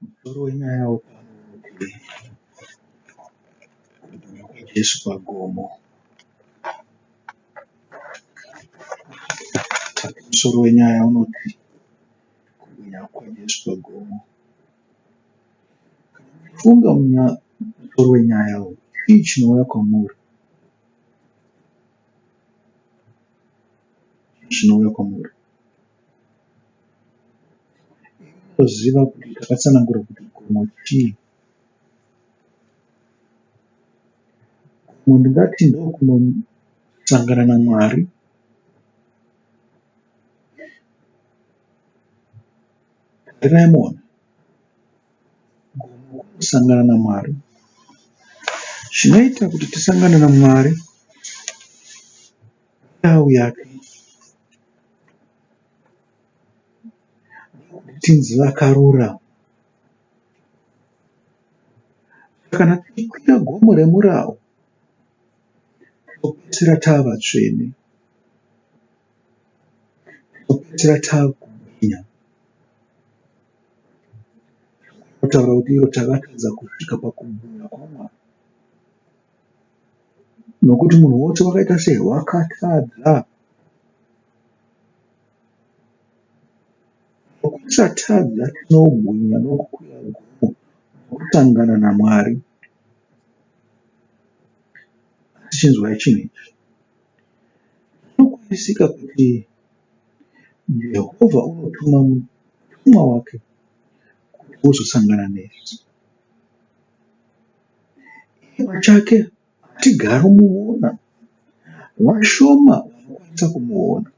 Musoro wenyaya wepano unoti Kubwinya kwaJesu pagomo. Musoro wenyaya unoti Kubwinya kwaJesu pagomo. Kana muchifunga musoro wenyaya uyu, chii chinouya kwamuri? Chii chinouya kwamuri? Inoziva kuti takatsanangura kuti gomo chii. Gomo ndingati ndokunosangana naMwari. Tarirai muone. Gomo kunosangana naMwari. Chinoita kuti tisangane naMwari Mirau yake ndokuti tinzi vakarurama. Saka kana tichikwira gomo remurau tinopedzisira tava vatsvene. Tinopedzisira takubwinya. Rinotaura kuti iro takatadza kusvika pakubwinya kwaMwari. Nokuti munhu wose wakaita sei? Wakatadza. Nokusatadza tinobwinya nokukwira gomo nokusangana naMwari. Asi chinzwai chinhu ichi. Zvinokwanisika kuti Jehovha unotuma mutumwa wake kuti uzosangana nesu. Iye pachake hatigaromuona. Vashoma vanokwanisa kumuona.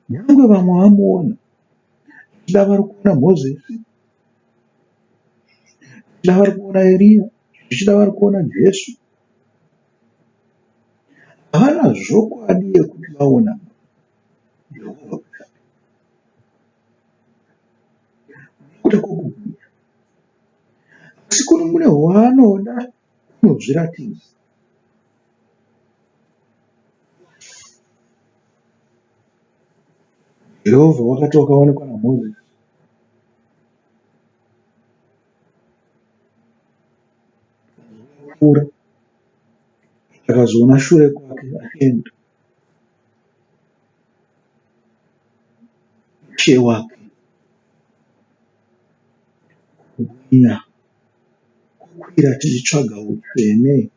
Nyangwe vamwe vamuona, zvichida vari kuona Mozisi, zvichida vari kuona Eriya, zvichida vari kuona Jesu. Havana zvokwadi yekuti vaona Jehovha pachake. Nekuda kwokubwinya. Asi kune mune waanoda unozviratidza. Jehovha wakati wakaonekwa naMozisi. Pfuura akazoona shure kwake achienda. Ishe wake. Kubwinya kukwira tichitsvaga hutsvene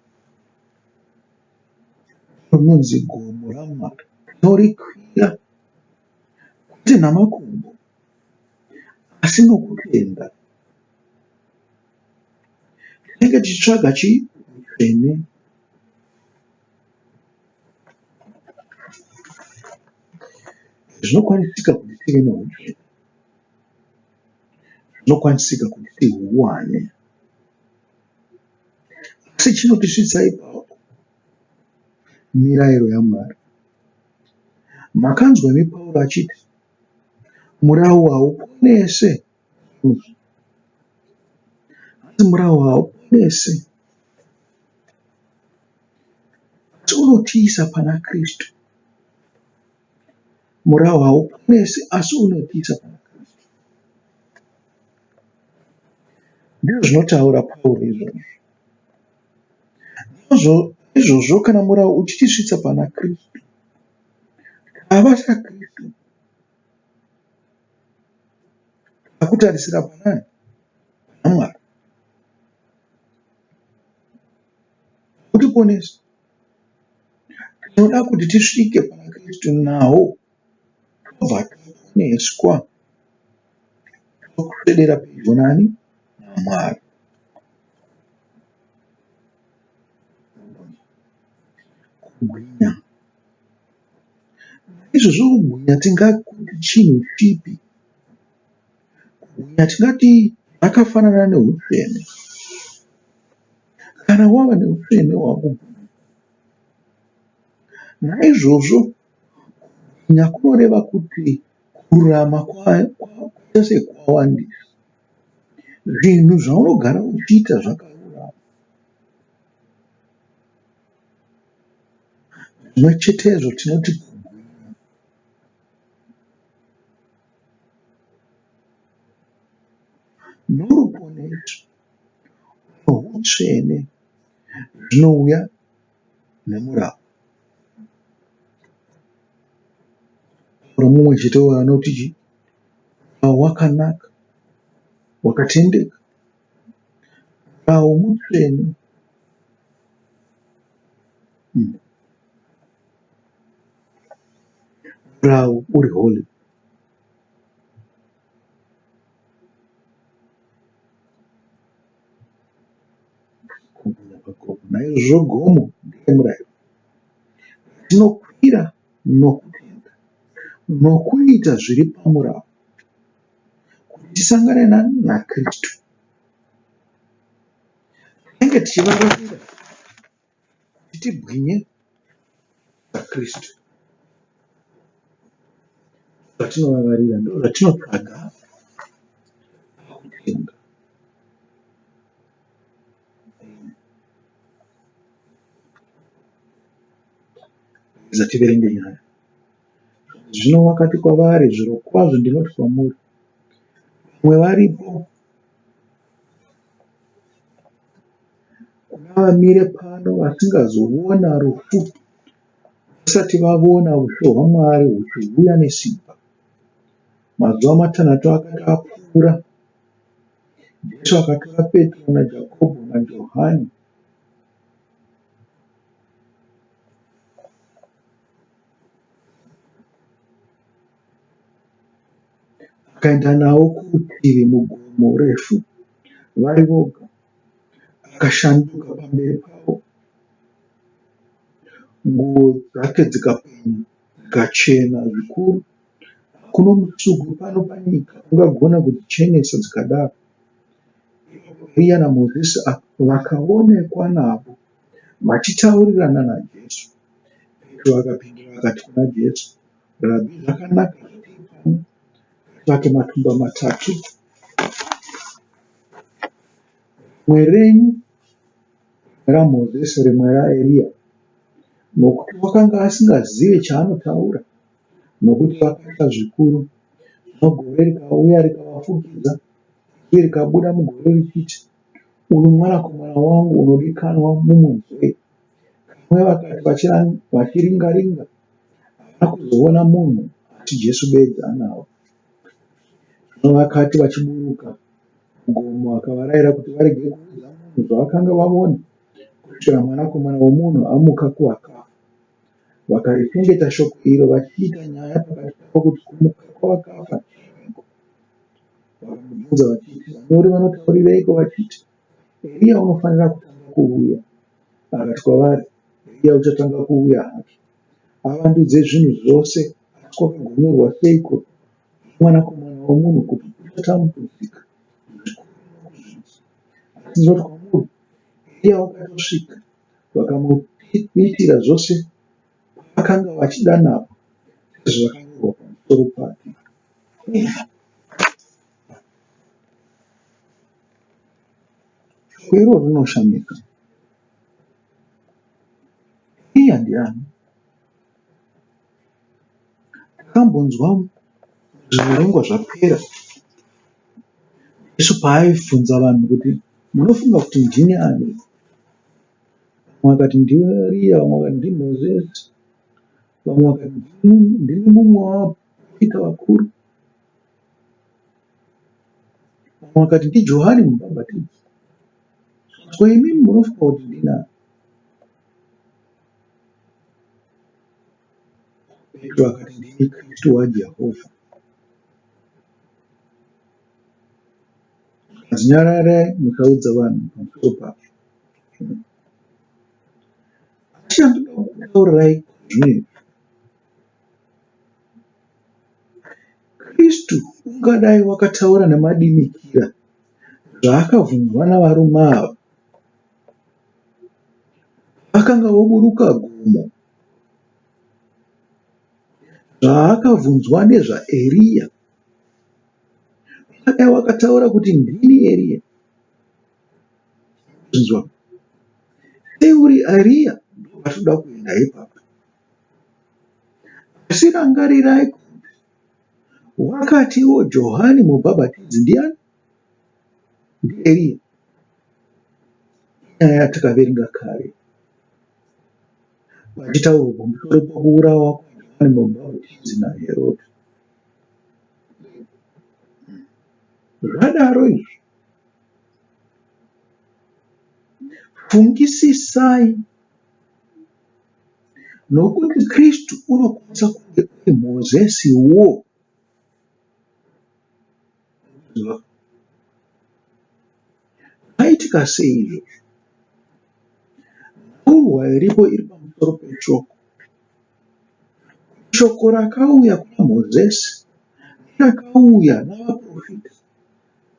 rinonzi gomo raMwari. Tinorikwira kwete namakumbo asi nokutenda. Tinenge tichitsvaga chii? Hutsvene. Zvinokwanisika kuti tive nehutsvene. Zvinokwanisika kuti tihuwane. Asi chinotisvitsa ipapo mirayiro yaMwari. Makanzwa imi Pauro achiti murau hauponese. Hanzi murau hauponese asi unotiisa pana Kristu. Murau hauponesi asi unotiisa pana Kristu. Ndizvo zvinotaura Pauro izvozvo. Izvozvo kana murau uchitisvitsa pana Kristu, tava saKristu. Takutarisira panani? Pana Mwari. Kutiponesa. Tinoda kuti tisvike pana Kristu nawo tobva taponeswa tokuswedera pedyo nani? NaMwari. Kubwinya. Naizvozvo kubwinya tingakuti chinhu chipi? Kubwinya tingati zvakafanana nehutsvene. Kana wava neutsvene wakubwinya. Naizvozvo kubwinya kunoreva kuti kururama kwaita sekwawandisa. Zvinhu zvaunogara uchiita zvakarurama. Zvimwe chetezvo tinoti kubwinya. Noruponeso nohutsvene zvinouya nemurau. Pauro mumwe chete uyo anoti chii? Murau wakanaka, wakatendeka. Murau mutsvene. Murau uri holy. Kubwinya pagomo. Naizvozvo gomo nderemurayiro. Tinokwira nokutenda nokuita zviri pamurau kuti tisangane naKristu. Tinenge tichivavarira kuti tibwinye saKristu. Zvatinovavarira ndozvatinotsvaga pakutenda. Rega tiverenge nyaya. Zvino wakati kwavari, Zvirokwazvo ndinoti kwamuri, vamwe varipo kuna vamire pano vasingazoona rufu vasati vavona ushe hwaMwari huchiuya nesimba. Mazuva matanhatu akati apfuura, Jesu akatora Petro naJakobho naJohani akaenda navo kurutivi mugomo refu vari voga. Akashanduka pamberi pavo, nguo dzake dzikapenya dzikachena zvikuru. Hakuna mutsvuku pano panyika ungagona kudzichenesa dzikadaro. Ipapo Eriya naMozisi vakaonekwa navo vachitaurirana naJesu. Petro akapindura akati kuna Jesu, Rabhi, zvakanaka zvatiri pano. Ngativake matumba matatu, rimwe renyu, rimwe raMozisi, rimwe raEriya. Nokuti wakanga asingazive chaanotaura, nokuti vakatya zvikuru. Zvino gore rikauya rikavafukidza, uye rikabuda mugore richiti, Uyu mwanakomana wangu unodikanwa, mumunzwei. Kamwe vakati vachiringa-ringa, havana kuzoona munhu asi Jesu bedzi anavo. Zvino vakati vachiburuka mugomo, akavarayira kuti varege kuudza munhu zvavakanga vaona, kusvikira Mwanakomana woMunhu amuka kuvakafa. Vakarichengeta shoko iro vachiita nyaya pakati pavo kuti kumuka kwavakafa chiiko. Vakamubvunza vachiti, Vanyori vanotaurireiko vachiti, Eriya unofanira kutanga kuuya? Akati kwavari, Eriya uchatanga kuuya hake, avandudze zvinhu zvose, asi kwakagonyorwa seiko zvoMwanakomana woMunhu kuti uchatambudzika zvikuru nokuzvidzwa? Asi ndinoti kwamuri, Eriya wakatosvika, vakamuitira zvose pavakanga vachida napo, sezvazvakanyorwa pamusoro pake. Shoko iroro rinoshamisa. Eriya ndiani? Takambonzwa muzviverengwa zvapera Jesu paaibvunza vanhu kuti munofunga kuti ndini ani? Vamwe vakati ndiwe Eriya, vamwe vakati ndiMozisi, vamwe vakati ndini mumwe wavaprofita vakuru, vamwe vakati ndiJohani mubhabhatidzi. Ko imimi munofunga kuti ndini ani? Petro akati ndini Kristu waJehovha. Zvikanzi nyararai musaudza vanhu pamusoro pazvo. Asi chandinoda kukutaurirai zvino izvi, Kristu ungadai wakataura nemadimikira zvaakabvunzwa navarume ava Akanga oburuka gomo zvaakabvunzwa nezvaEriya. Ungadai wakataura kuti ndini Eriya. Zvinzwa. Sei uri Eriya ndopatinoda kuenda ipapo. Asi rangarirai kuti wakatiwo Johani mubhabhatidzi ndiani? ndiEriya inyaya yatakaverenga kare pachitaurwa pamusoro pokuurawa kwaJohani Mubhabhatidzi naHerodhi. Zvadaro izvi, fungisisai nokuti Kristu unokwanisa kunge uri Mozesiwo. Zvaitika sei izvozvo? Nhaurwa iripo iri pamusoro peshoko. Shoko rakauya kuna Mozisi nerakauya navaprofita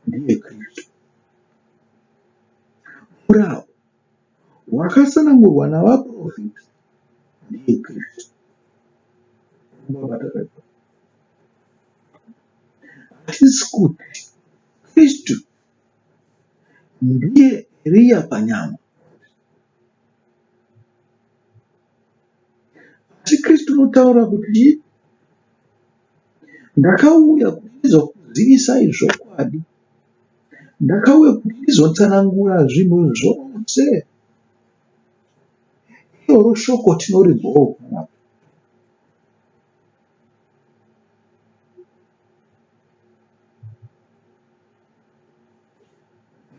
ndiye Kristu. Murau wakatsanangurwa navaprofita ndiye Kristu. Hatisi kuti Kristu ndiye Eriya panyama. Asi Kristu unotaura kuti ndakauya kuti ndizokuzivisai zvokwadi. Ndakauya kuti ndizotsanangura zvinhu zvose. Iroro shoko tinorinzwawo panapa.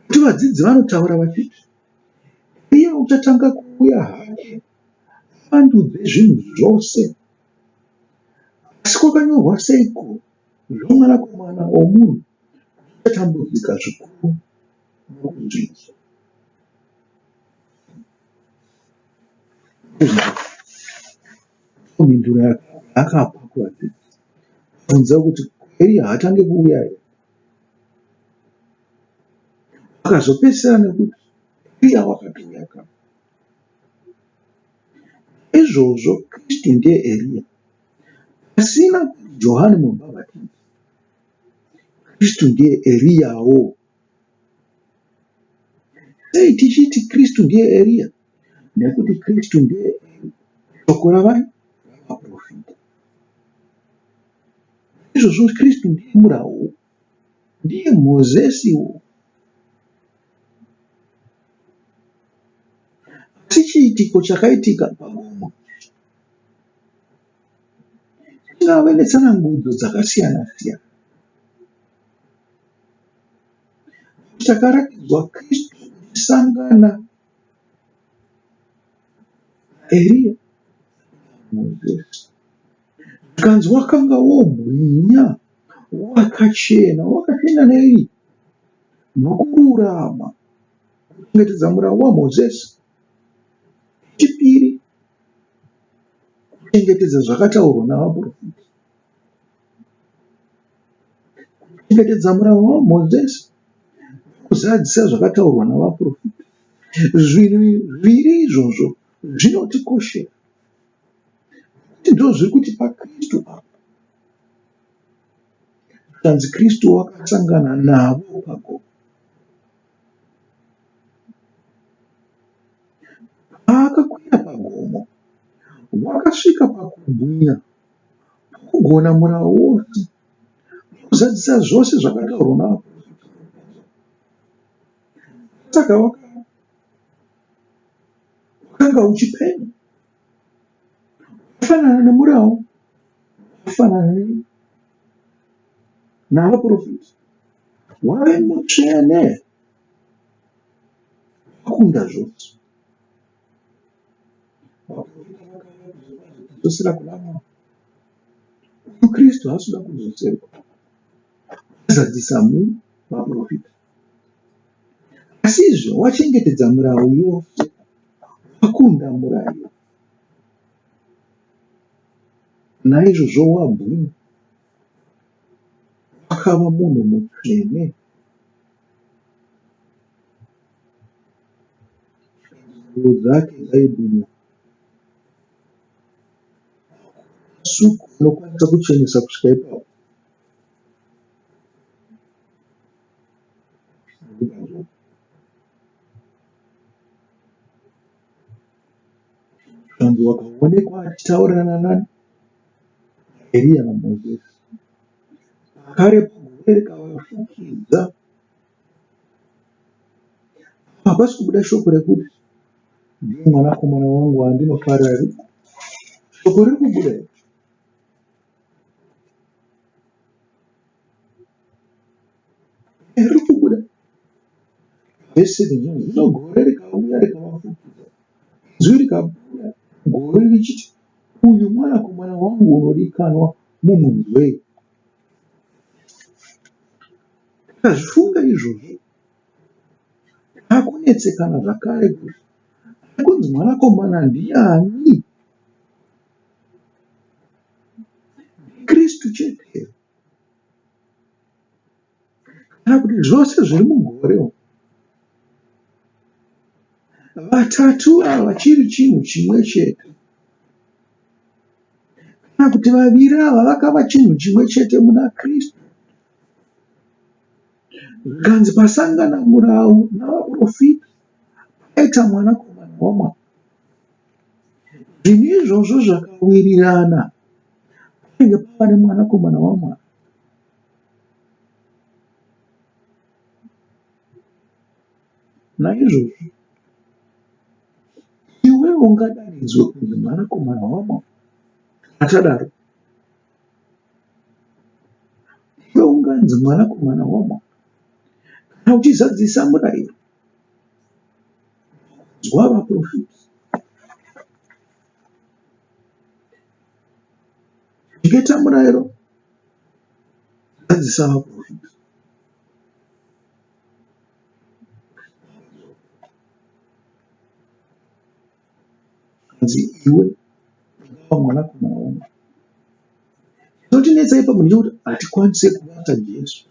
Nokuti vadzidzi vanotaura vachiti, Iye uchatanga kuuya hake avandudze zvinhu zvose. Asi kwakanyorwa seiko zvoMwanakomana womunhu kuti uchatambudzika zvikuru nokuzvidzwa? Mhinduro yaakapa kuvadzidzi bvunza kuti Eriya haatange kuuya here? Akazopedzisira nekuti Eriya wakatouya kare. Izvozvo Kristu ndiye Eriya. Pasina kuti Johani Mubhabhatidzi, Kristu ndiye Eriyawo. Sei tichiti Kristu ndiye Eriya? Nekuti Kristu ndiye shoko ravai ravaprofita. Izvozvo Kristu ndiye murau, ndiye Mozesiwo. Asi chiitiko chakaitika pagomo chingave netsanangudzo dzakasiyana-siyana. Takaratidzwa Kristu achisangana naEriya naMozisi. Zvikanzi wakanga wobwinya, wakachena, wakachena nei? Nokururama, kuchengetedza murau waMozisi. Chipiri, kuchengetedza zvakataurwa navaprofita. Kuchengetedza murau waMozisi kuzadzisa zvakataurwa navaprofita. Zvinhu zviviri izvozvo zvinotikoshera nekuti ndozviri kutipa Kristu apa. Zvikanzi Kristu wakasangana navo pagomo. Paakakwira pagomo, wakasvika pakubwinya Kugona murau wose nokuzadzisa zvose zvakataurwa navaprofita. Saka wakanga uchipenya, wakafanana nemurau, wakafanana navaprofita, wave mutsvene, wakunda zvose. Kudzosera kuna Mwari. Uyu Kristu haasi kuda kudzoserwa. Azadzisa muvaprofita. Asizve wachengetedza murau yose, wakunda murayiro. Naizvozvo wabwinya, wakava munhu mutsvene. Nguo dzake dzaibwinya. Masuku anokwanisa kuchenesa kusvika ipapo. Zvanzi wakaonekwa achitaurirana nani? NaEriya naMozisi. Pakarepo gore rikavafukidza. Hapasi kubuda shoko rekuti ndiye mwanakomana wangu wandinofarira here? Shoko riri kubuda here? Riri kubuda. Vhesi 7 zvinonzi, Zvino gore rikauya rikavafukidza, inzwi rikabuda mugore richiti, Uyu mwanakomana wangu unodikanwa, mumunzwei. Tikazvifunga izvozvo, takunetsekana zvakare kuti ari kunzi mwanakomana ndiani? NdiKristu chete here? Kana kuti zvose zviri mugore umu? Vatatu ava chiri chinhu chimwe chete. Kana kuti vaviri ava vakava chinhu chimwe chete muna Kristu. Zvikanzi pasangana murau navaprofita paita mwanakomana waMwari. Zvinhu izvozvo zvakawirirana panenge pava nemwanakomana waMwari. Naizvozvo iwe ungadanidzwe kunzi mwanakomana waMwari. Atadaro, iwe unganzi mwanakomana waMwari kana uchizadzisa murayiro wavaprofita. Chengeta murayiro, zadzisa vaprofita. Kanzi iwe ungava mwanakomana waMwari. Chinotinetsa ipapo ndechekuti hatikwanise kubata Jesu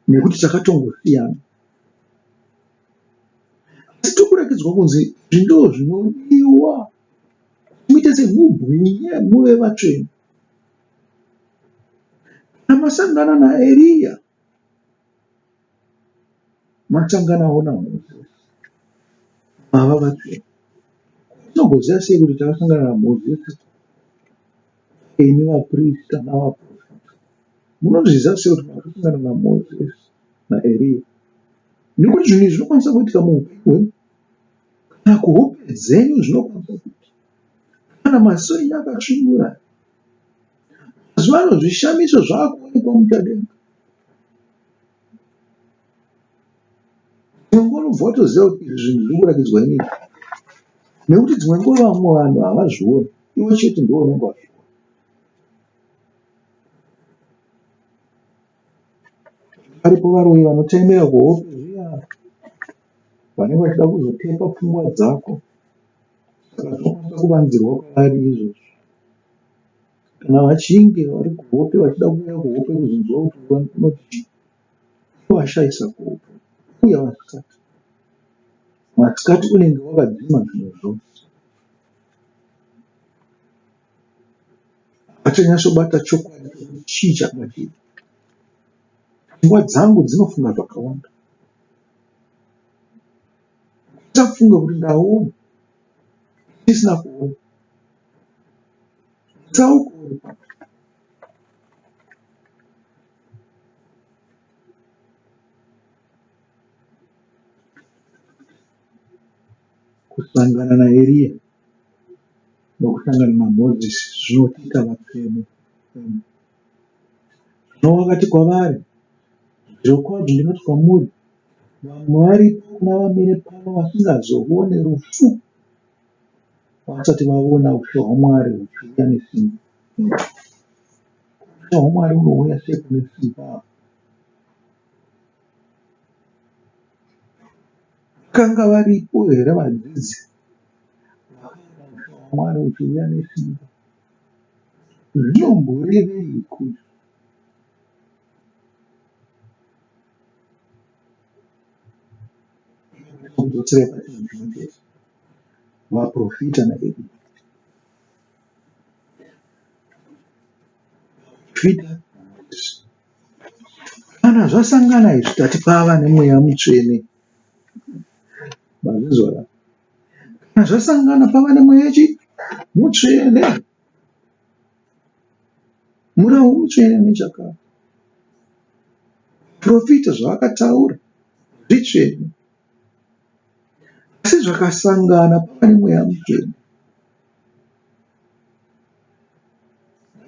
nekuti takatongosiyana. Asi tokurakidzwa kunzi izvi ndizvo zvinodiwa kuti muite semubwinye muve vatsvene. Kana masangana naEriya Masanganawo naMozisi mava vatsvene. Tinogoziva sei kuti takasangana naMozisi imi vaprista navaprofita? Munozviziva sei kuti makasangana naMozisi naEriya? Nekuti zvinhu izvi zvinokwanisa kuitika muupenyu hwenyu kana kuhope dzenyu zvinokwanisa kuitika kana maziso enyu akasvinura. Mazuva ano zvishamiso zvakuonekwa muchadenga. Dzimwe nguva unobva watoziva kuti izvi zvinhu zviri kurakidzwa inini nekuti dzimwe nguva vamwe vanhu havazvioni iwe chete ndiwe unenge wazviona. Varipo varoyi vanotaimira kuhope zviya vanenge vachida kuzotepa pfungwa dzako saka zvinokwanisa kuvanzirwa kwavari izvozvo. Kana vachinge vari kuhope vachida kuuya kuhope kuzonzwa kuti unoti chii unovashaisa kuhope uye masikati. Masikati unenge wakadzima zvinhu zvose. Havachanyatsobata chokwadi chekuti chii changa chiripo. Pfungwa dzangu dzinofunga zvakawanda. Ndichafunga kuti ndaona ndisina kuona. Mutsauko uri papi? Kusangana naEriya nokusangana naMozisi zvinotiita vatsvene. Zvino wakati kwavari, Zvirokwazvo ndinoti kwamuri, vamwe varipo kuna vamire pano vasingazooni rufu vasati vaona ushe hwaMwari huchiuya nesimba. Ushe hwaMwari hunouya sei kune simba? Vakanga varipo here vadzidzi vakaona ushe hwaMwari huchiuya nesimba? Zvinomboreveiko izvi? Kudzotsera pachinhu chimwe chete. Vaprofita naEriya. Vaprofita naMozisi. Kana zvasangana izvi tati pava nemweya mutsvene. Mazvinzwa ka? Kana zvasangana pava nemweya chi mutsvene. Murau mutsvene nechakati. Profita zvavakataura zvitsvene. Asi zvakasangana pava nemweya mutsvene.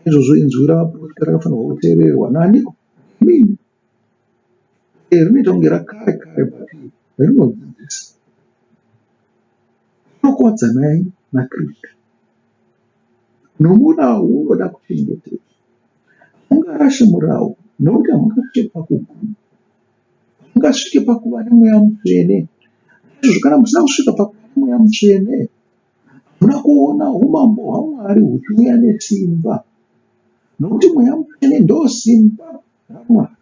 Naizvozvo inzwi ravaprofita rakafanirwa kuteererwa naaniko? Imimi. Eh, rinoita kunge rakare kare but rinodzidzisa. Rinokuwadzanai naKristu. Nomurau unoda kuchengetedzwa. Hamungarashi murau nokuti hamungasvike pakuguma. Hamungasvike pakuva nemweya mutsvene. Naizvozvo kana musina kusvika pakuva nemweya mutsvene, hamuna kuona umambo hwaMwari huchiuya nesimba. Nokuti mweya mutsvene ndosimba raMwari.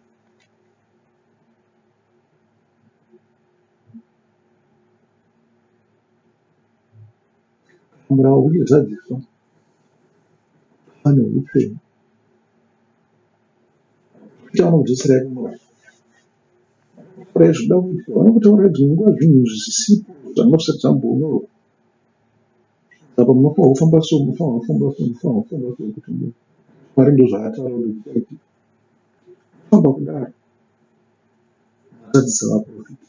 Murau uchizadziswa pane hutsvene. Vanokudzoserai kumurau. Kudai zvinoda kuitwa vanokutaurai dzimwe nguva zvinhu zvisipo zvanga zvisati zvambonyorwa. Apa munofanirwa kufamba so, munofanirwa kufamba so, munofanirwa kufamba so kuti Mwari ndozvaataura kuti zvichaitika. Kufamba kudaro mazadzisa vaprofita.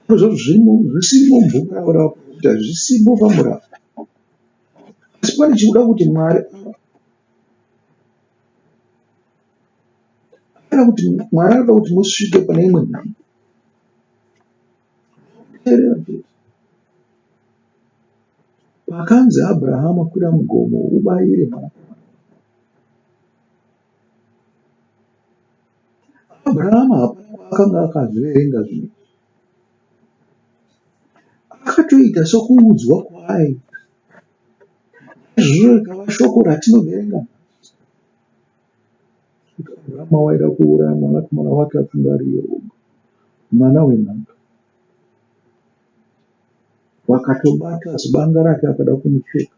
Zvazvo zvisimo mubhuku ravo ravaprofita, zvisimo pamurau. Asi pane chikuda kuti Mwari Kana kuti Mwari anoda kuti musvike pane imwe nhambo. Teerera chete. Pakanzi Abrahama kwira mugomo ubayire mwanakomana. Abrahama hapana kwaakanga akazviverenga zvinhu izvi. Akatoita sokuudzwa kwaaiita. Izvozvo rikava shoko ratinoverenga nhasi. Kuti Abrahama waida kuuraya mwanakomana wake akanga ari iye oga, mwana wenhaka. Wakatobata zibanga rake akada kumucheka.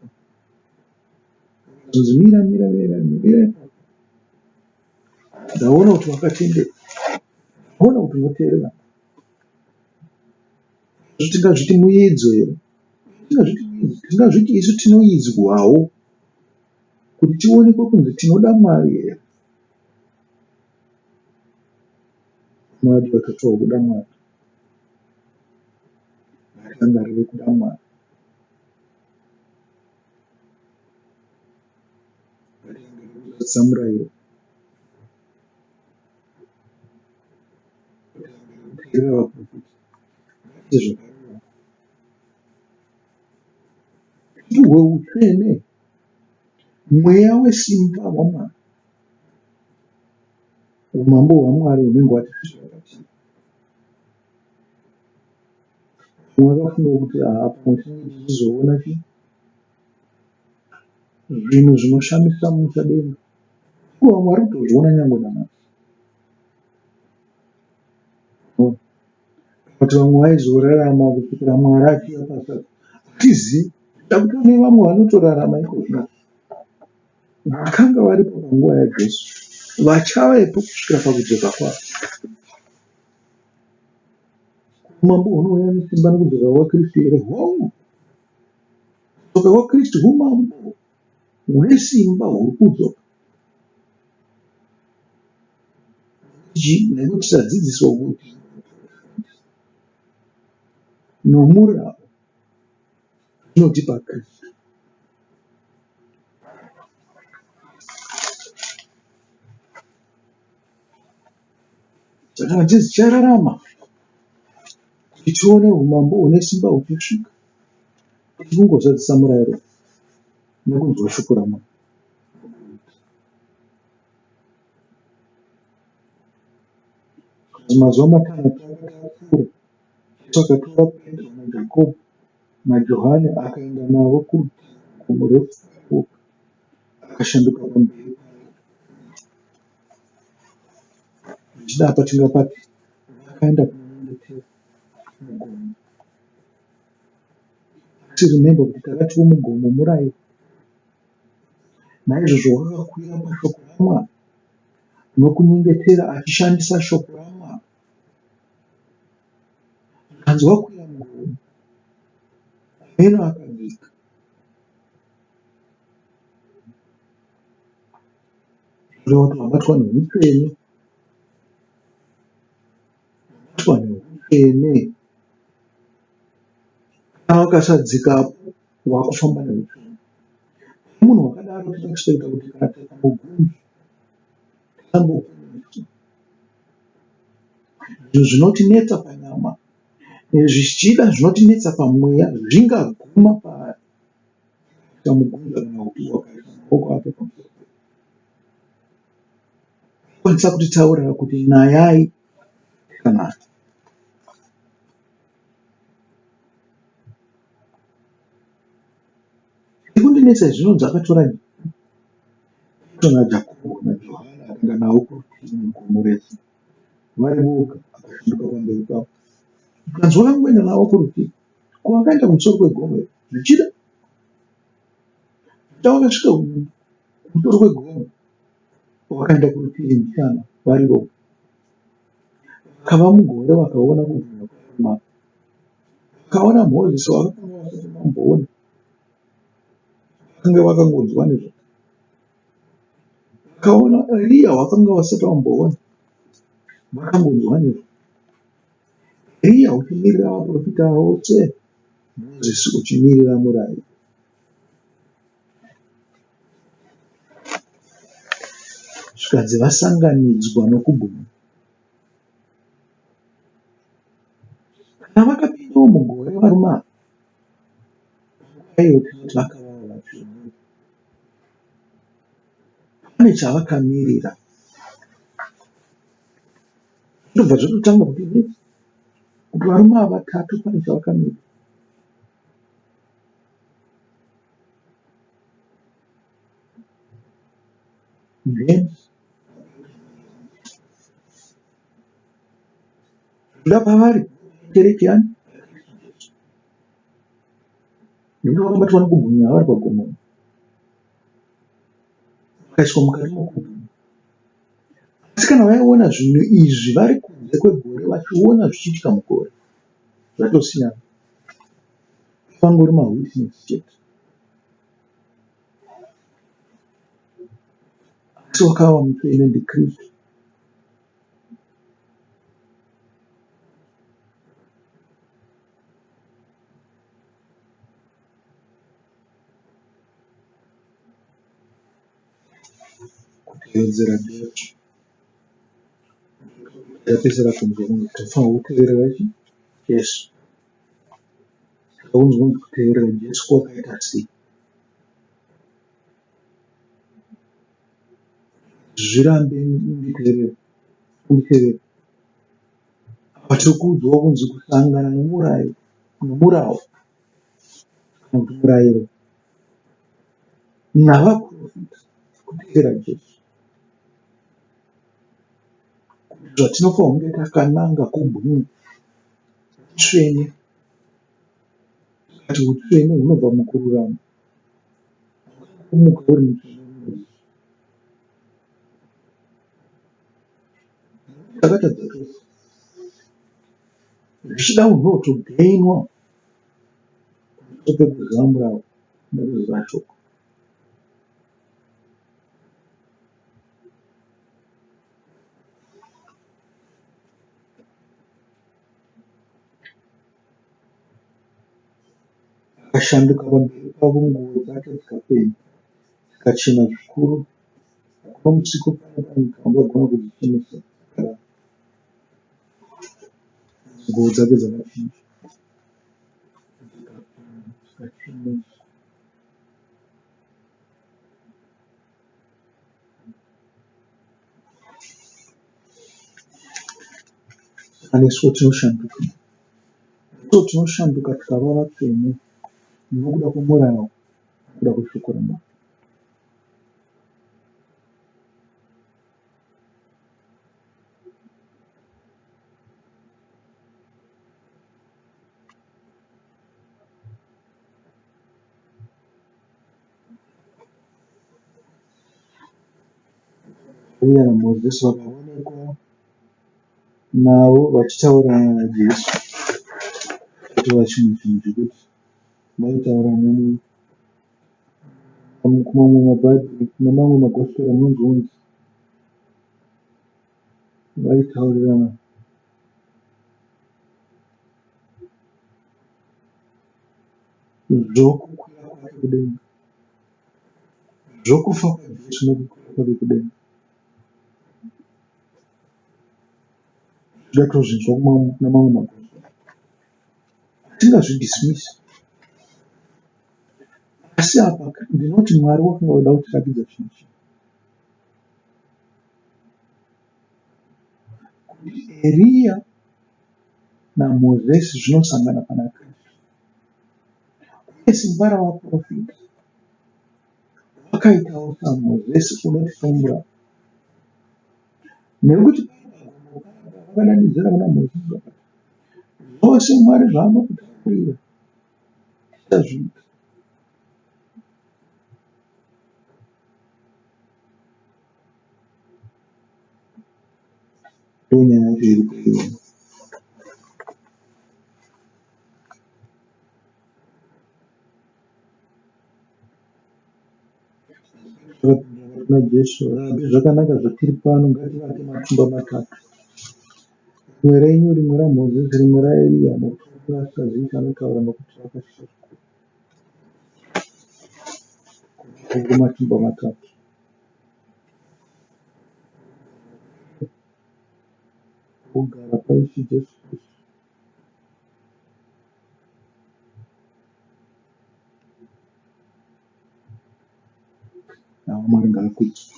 Akazonzi mira, mira, mira, mira ipapo. Ndaona kuti wakatendeka. Ndaona kuti unoteerera. Tingazviti muidzo here? Tingazviti isu tinoidzwawo kuti tionekwe kunzi tinoda Mwari here? Mwari vakataura kuda Mwari. Ngatirangarire kuda Mwari. Ngatirangarire kuzadzisa murayiro. Kuteerera vaprofita. Ngatiite zvakarurama. Tihwe utsvene, mweya wesimba waMwari. Umambo hwaMwari hunenge hwatisvikira kwatiri. Vamwe vakafunga kuti haa pamwe tinenge tichizoona chii zvinhu zvinoshamisa muchadenga. Ko vamwe vari kutozviona nyangwe nanhasi. Kuti vamwe vaizorarama kusvikira Mwari achiuya pasi apa. Hatizivi. Takuti vamwe vanotorarama iko zvino. Vakanga varipo panguva yaJesu vachavepo kusvikira pakudzoka kwake. Umambo hunouya nesimba nokudzoka kwaKristu here? Hongu. Kudzoka kwaKristu umambo hune simba huri kudzoka. Nekuti tadzidziswa kuti nomurau zvinotipa Kristu. Saka tichararama kuti tione umambo hune simba huchisvika tichingozadzisa murayiro nekunzwa shoko raMwari. Mazuva matanhatu akati apfuura, Jesu akatora Petro naJakobho naJohani akaenda navo kurutivi rwegomo refu akashanduka pamberi pavo. Zvichida apa tingapati vakaenda kunonyengetera mugomo. Asi remember kuti takatiwo mugomo murayiro. Naizvozvo wakakwira pashoko raMwari nokunyengetera achishandisa shoko raMwari. Zvikanzi wakwira mugomo, meno akadzika. Zvoreva kuti wabatwa nehutsvene, wabatwa nehutsvene. Kana wakasadzikapo wakufamba nehutsvene. Munhu wakadaro tinoexpecta kuti kana tikamubvunza tisamboponeswa. Zvinhu zvinotinetsa panyama zvichida zvinotinetsa pamweya zvingaguma paari tikamubvunza kana kuti wakaisa maoko ake pamusoro pedu. Kwanisa kutitaurira kuti nayai tikanaya. Chirikundinetsa zvinonzi akatora Petro naJakobo naJohani akaenda navo kurutivi mugomo refu vari voga akashanduka pamberi pavo. Zvikanzi wakangoenda navo kurutivi ko akaenda kumusoro kwegomo here? Zvichida zvichida wakasvika kumusoro kwegomo wakaenda kurutivi mbichana vari voga. Vakava mugore vakaona kubwinya kwaMwari. Vakaona Mozisi wavakanga vasati vamboona, vakanga vakangonzwa nezvake. Vakaona Eriya wakanga vasati vamboona, vakangonzwa nezvake. Eriya uchimirira vaprofita vose, Mozisi uchimirira murayiro. Zvikanzi vasanganidzwa nokubwinya. Kana vakapindawo mugore varume ava, panguva iyoyo tinoti vakavawo vatsvene. Pane chavakamirira. Zvobva zvatotanga kuti kuti varume ava vatatu pane chavakamirira. James Zvoda pavari kereke yani nekuti vakabatwa nokubwinya vari pagomo vakaiswa mukati mokubwinya. Asi kana vaiona zvinhu izvi vari kunze kwegore vachiona zvichiitika mugore zvatosiyana. Vangori mawitness chete. Asi wakava mutsvene ndiKristu. Kutevedzera Jesu. Tapedzisira kunzwa kunzi tinofanirwa kuteverera chii? Jesu. Takunzwa kunzi kuteverera Jesu kwakaita sei? Zvirambe unditevere. Unditevere. Apa tiri kuudzwa kunzi kusangana nomurairo nomurau kana kuti murayiro navaprofita kutevera Jesu. Kuti zvatinofanira kunge takananga kubwinya utsvene tikati utsvene hunobva mukururama kumuka uri mutsvene takatadza tose zvichida unotogainwa pamusoro pekuziva murau nekuziva shoko. Akashanduka pamberi pavo nguo dzake dzikapenya, dzikachena zvikuru. Hakuna musiki pano panyika ungagona kudzichenesa dzakadaro. Nguo dzake dzakachinja, dzikapenya, dzikacheneswa. Saka nesuwo tinoshanduka. Nesuwo tinoshanduka tikava vatsvene nokuda kwomurau, nokuda kweshoko raMwari. Eriya naMozisi vakaonekwa navo vachitaurirana naJesu. Chatova chimwe chinhu chekuti vaitaurirana kumamwe mabhaibheri kune mamwe magosiperi anonzi onzi vaitaurirana. Zvokukwira kwake kudenga. Zvokufa kwaJesu nokukwira kwake kudenga. Zvichida tozvinzwa kuna mamwe magospel. Hatingazvidismisi. Asi apa ndinoti Mwari wakanga wada kutiratidza chinhu chimwe. Kuti Eriya naMozisi zvinosangana pana Kristu. Uye simba ravaprofita wakaitawo saMozisi unotifumura. Nekuti pagomo paya vakadanidzira kuna Mozisi vakati, Zvose Mwari zvaanokutaurira tichazviita. Ndonyaya yacho iripo iyoyo. Vakapindura kuna Jesu, Rabhi, zvakanaka zvatiri pano, ngativake matumba matatu, rimwe renyu, rimwe raMozisi, rimwe raEriya. Nokuti vakanga vasingazivi chaanotaura, nokuti vakatya zvikuru. Kuvakwa kwematumba matatu. Kugara kwaIshe Jesu Kristu. Mwari ngaakudzwe.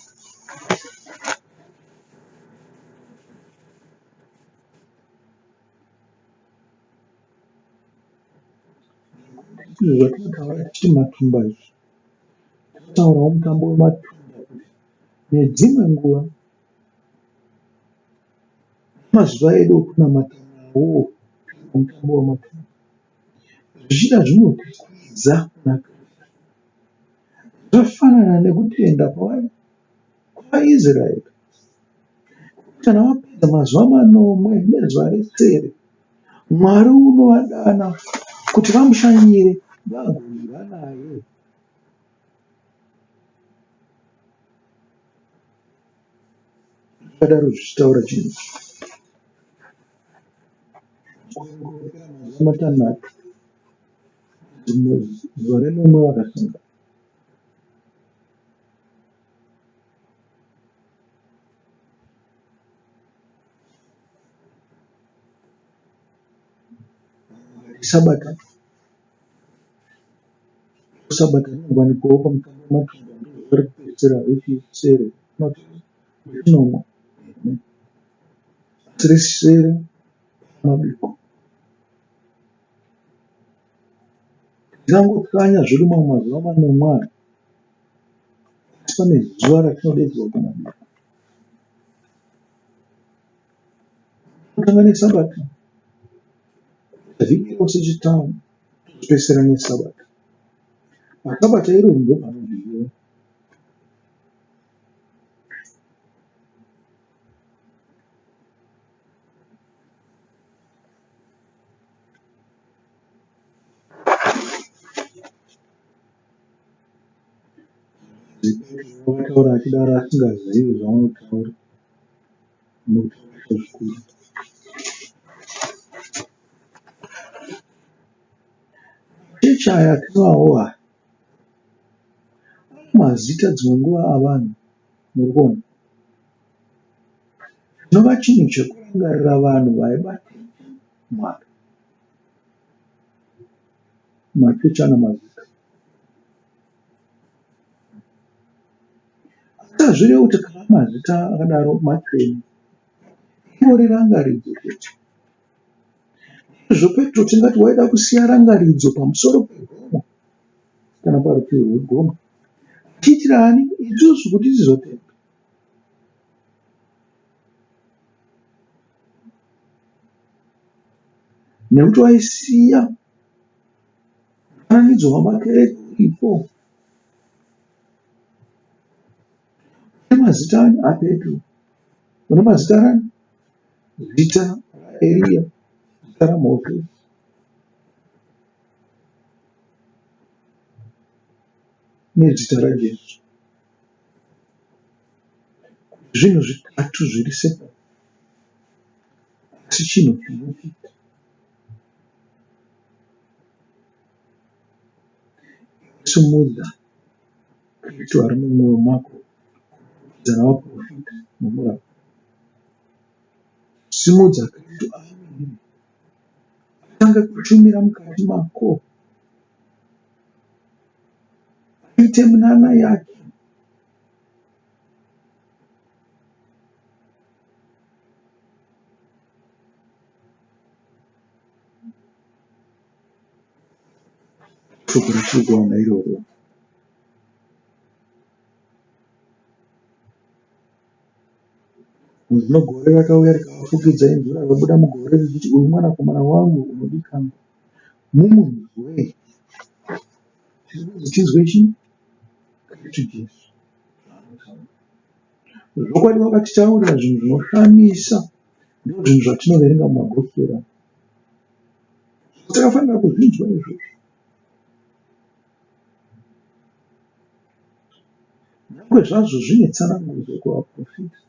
Izvi zvatinotaura tichiti matumba izvi, tinotaurawo mutambo wematumba kuti nedzimwe nguva nemazuva edu ekunamata nawo mutambo wematumba. Zvichida zvinotikwidza kuna Kristu. Zvakafanana nekutenda kwavaIsraeri kuti kana vapedza mazuva manomwe nezuva resere, Mwari unovadana kuti vamushanyire vagodya naye. Zvakadaro zvichitaura chinhu ichi. Kwapera mazuva matanhatu, zuva renomwe vakasangana. Sabata Sabata rinowanikwawo pamutambo wematumba ndozuva rekupedzisira rechisere not rechinomwe asi rechisere mabiko. Tingangotsanya zvedu mamwe mazuva manomwe aya asi pane zuva ratinodaidzwa kumabiko. Tinotanga nesabata vhiki rose Chitanu topedzisira nesabata. Pasabata iroro ndopanodyiwa. Akataura achidaro asingazivi zvaanotaura nokuti akatya zvikuru. Machechi aya atinawo aya ane mazita dzimwe nguva avanhu muri kuona chinova chinhu chekurangarira vanhu vaibatira Mwari. Machechi ane mazita. Asi hazvirevi kuti kana mazita akadaro matsvene. Ingori rangaridzo chete. Ndizvo Petro tingati waida kusiya rangaridzo pamusoro pegomo kana parutivi rwegomo. Achiitira ani? Isusu kuti tizotenda. Nekuti waisiya mufananidzo wamakereke uripo. Une mazita ani? APetro. Une mazita ani? Zita raEriya, zita raMozisi. Nezita raJesu. Zvinhu zvitatu zviri separate asi chinhu chimwe chete. Simudza Kristu ari mumwoyo mako kupfurikidza navaprofita nomurau. Simudza Kristu amire atange kushumira mukati mako. Aite minana yake. Shoko ratiri kuwana iroro. Zvino gore rakauya rikavafukidza, inzwi rakabuda mugore richiti, Uyu mwanakomana wangu unodikanwa, mumunzwei. Tiri kunzi tinzwe chii? Kristu Jesu zvaanotaura. Zvokwadi vakatitaurira zvinhu zvinoshamisa, ndozvinhu zvatinoverenga mumagospera. Takafanira kuzvinzwa izvozvo. Nyangwe zvazvo zvine tsanangudzo kuvaprofita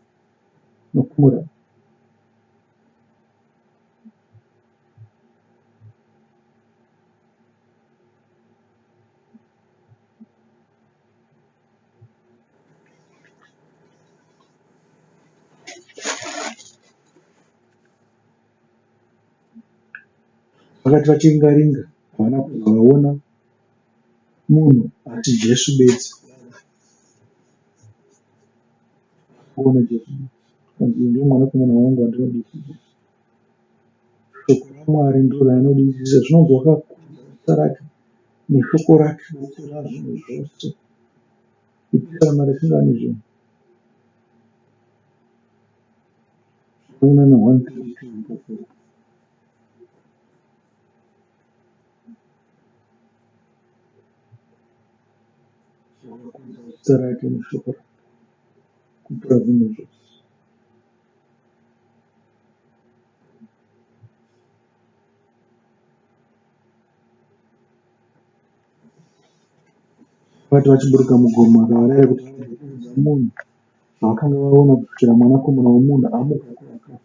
nokumurau. Vakati vachiringa-ringa, havana kuzovaona munhu asi Jesu bedzi. Vakangoona Jesu bedzi. Zvikanzi, Uyu ndiye mwanakomana wangu wandinodisisa. Shoko raMwari ndiro raanodisisa. Zvinonzi wakakudza zita rake neshoko rake kupfuura zvinhu zvose. Ipisarema rechingani zvino? Tinoona 132 ipapo. Wakakudza zita rake neshoko rake kupfuura zvinhu zvose. Vakati vachiburuka mugomo, akavarayira kuti varege kuudza munhu zvavakanga vaona kusvikira Mwanakomana woMunhu amuka kuvakafa.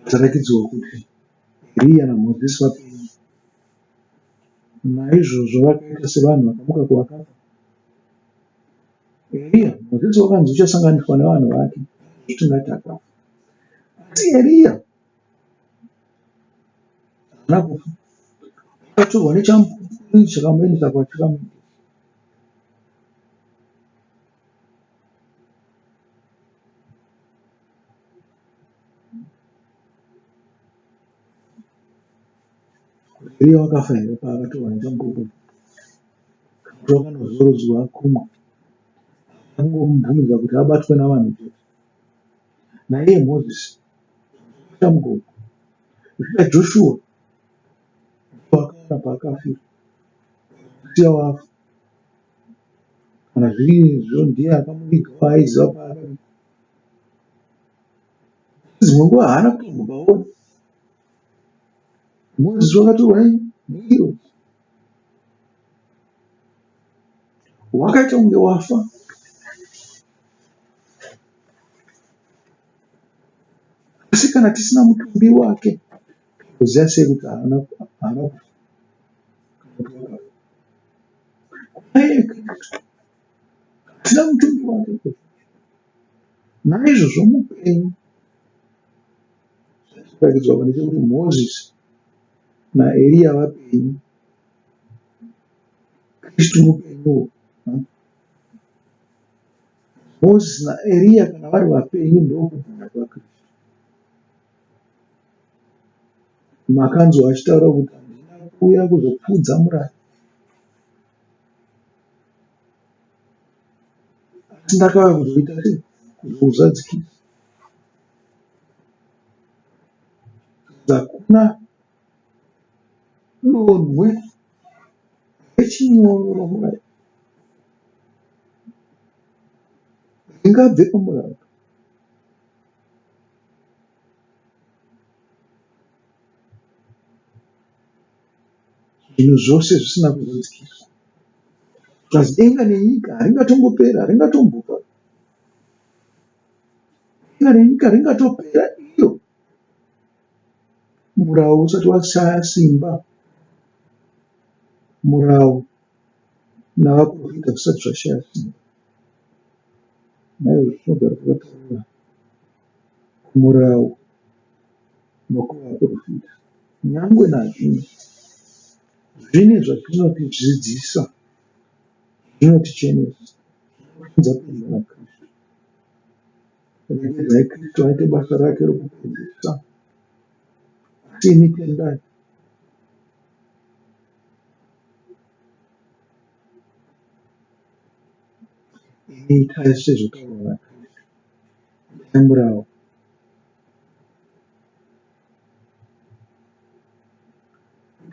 Tarakidzwa kuti Eriya naMozisi vapenyu. Naizvozvo vakaita sevanhu vakamuka kuvakafa. Eriya, Mozisi wakanzi uchasanganiswa nevanhu vake, tingati akafa. Asi Eriya haana kufa. Akatorwa nechamupupuri chakamuendesa kwachakamuendesa. Eriya wakafa here paakatorwa nechamupupuri? Kana kuti wakanozorodzwa kumwe? Akangomubvumidza kuti abatwe navanhu chete. Naiye Mozisi mugomo kusvika Joshua ndipo akawana paakafira kusiya wafa. Kana zviri izvo ndiye akamuviga waaiziva paakavigwa. Dzimwe nguva haana kutombopaona. Mozisi wakatorwa nengirozi. Wakaita kunge wafa. Asi kana tisina mutumbi wake, toziva sei kuti haana kufa kana kuti wakafa? Kuna iye Kristu, hatina mutumbi wake. Naizvozvo mupenyu. Zvatiratidzwa apa ndechekuti Mozisi naEriya vapenyu. Kristu mupenyuwo. Mozisi naEriya kana vari vapenyu ndokubwinya kwaKristu. Makanzwa achitaura kuti handina kuuya kuzopfuudza murayiro asi ndakauya kuzoita sei? Kuzouzadzikisa. Hakuna donhwe rechinyoro romurayiro ringabve pamurayiro. Zvinhu zvose zvisina kuzadzikiswa. Zvikanzi denga nenyika haringatongopera, haringatombofa. Denga nenyika ringatopera iro. Murau usati washaya simba, murau navaprofita zvisati zvashaya simba. Naizvozvo tinogara takatarira kumurau nokuvaprofita. Nyangwe nazvino zvine zvazvinotidzidzisa, zvinotichenesa, zvinotiunza pedyo naKristu. Regedzai Kristu aite basa rake rokupedzisa. Asi imi tendai. Imi itai sezvataurwa naKristu. Itai murau.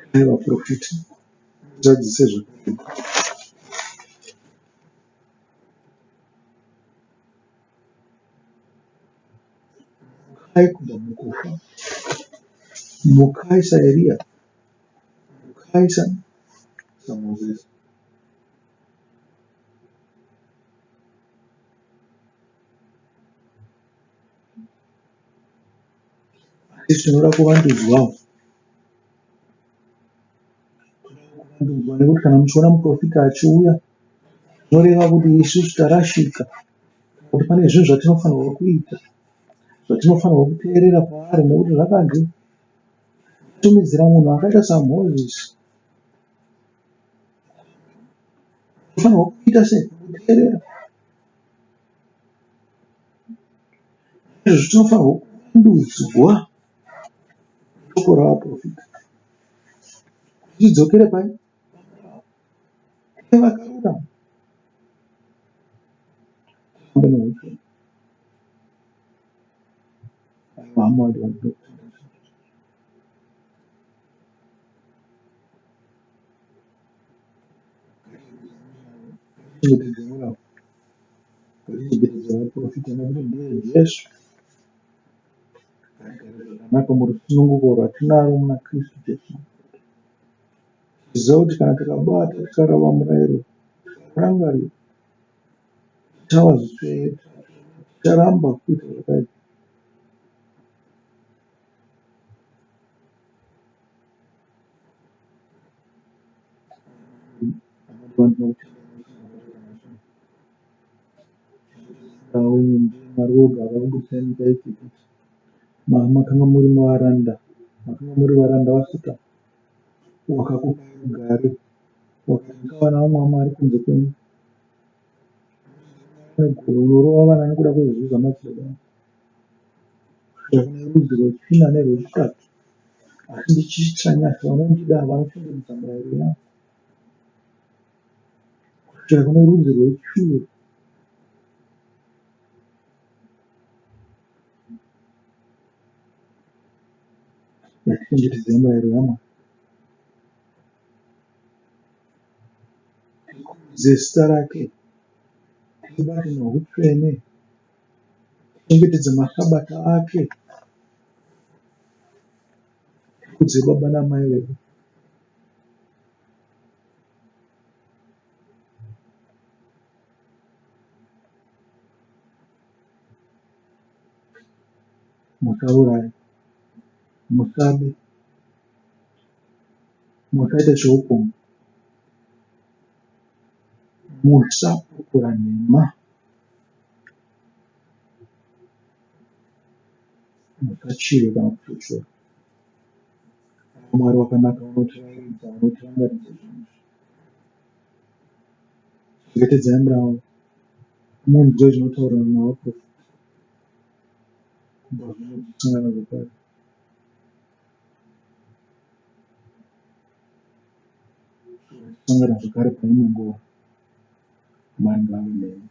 Itai vaprofita. Muzadzise zvakaipa. Mukai kubva mukufa. Mukai saEriya. Mukai saMozisi. Asi tinoda kuvandudzwawo. Kuvandudzwa nekuti kana muchiona muprofita achiuya zvinoreva kuti isusu tarashika kuti pane zvinhu zvatinofanirwa kuita zvatinofanirwa kuteerera kwaari nekuti zvakanzi tumidzira munhu akaita saMozisi tinofanirwa kuita sei kuteerera izvo tinofanirwa kuvandudzwa shoko ravaprofita tidzokere pai tive vakarurama tifambe noutsvene aiwa hama vadiwa Ngatichengete murau, ngatichengete vaprofita nekuti ndiye Jesu. Ngatigare zvakanaka murusununguko rwatinaro muna Kristu Jesu. Tichiziva kuti kana tikabata tikarava murayiro tikarangarira tichava zvitsvene, ticharamba kuita zvakaipa. Mwari woga akakubudisai munyika yeIjipiti. Makanga muri varanda, makanga muri varanda vaSatani. Wakakupai rugare, wakati musava navamwe vamwari kunze kwenyu. Unorova vana nekuda kwezvivi zvamadzibaba avo. Kusvika kune rudzi rwechina nerwechitatu. Asi ndichiitira nyasha vanondida vanochengetedza mirayiro yangu. Kusvikira kune rudzi rwechuru. Ngatichengetedzei mirayiro yaMwari. Tikudze zita rake. Tibate nohutsvene. Tichengetedze masabata ake. Tikudze baba namai vedu. Musauraya, musabe, musaite zveupombwe, musapupura nhema. Musachive kana kuchochora. Mwari wakanaka unotirayiridza unotirangaridza zvinhu izvi. Chengetedzai murawo munzwe zvinotaurirana navaprofita kubva zvino tichisangana zvakare. Tichisangana zvakare pane imwe nguva. Mwari ngaave nemi.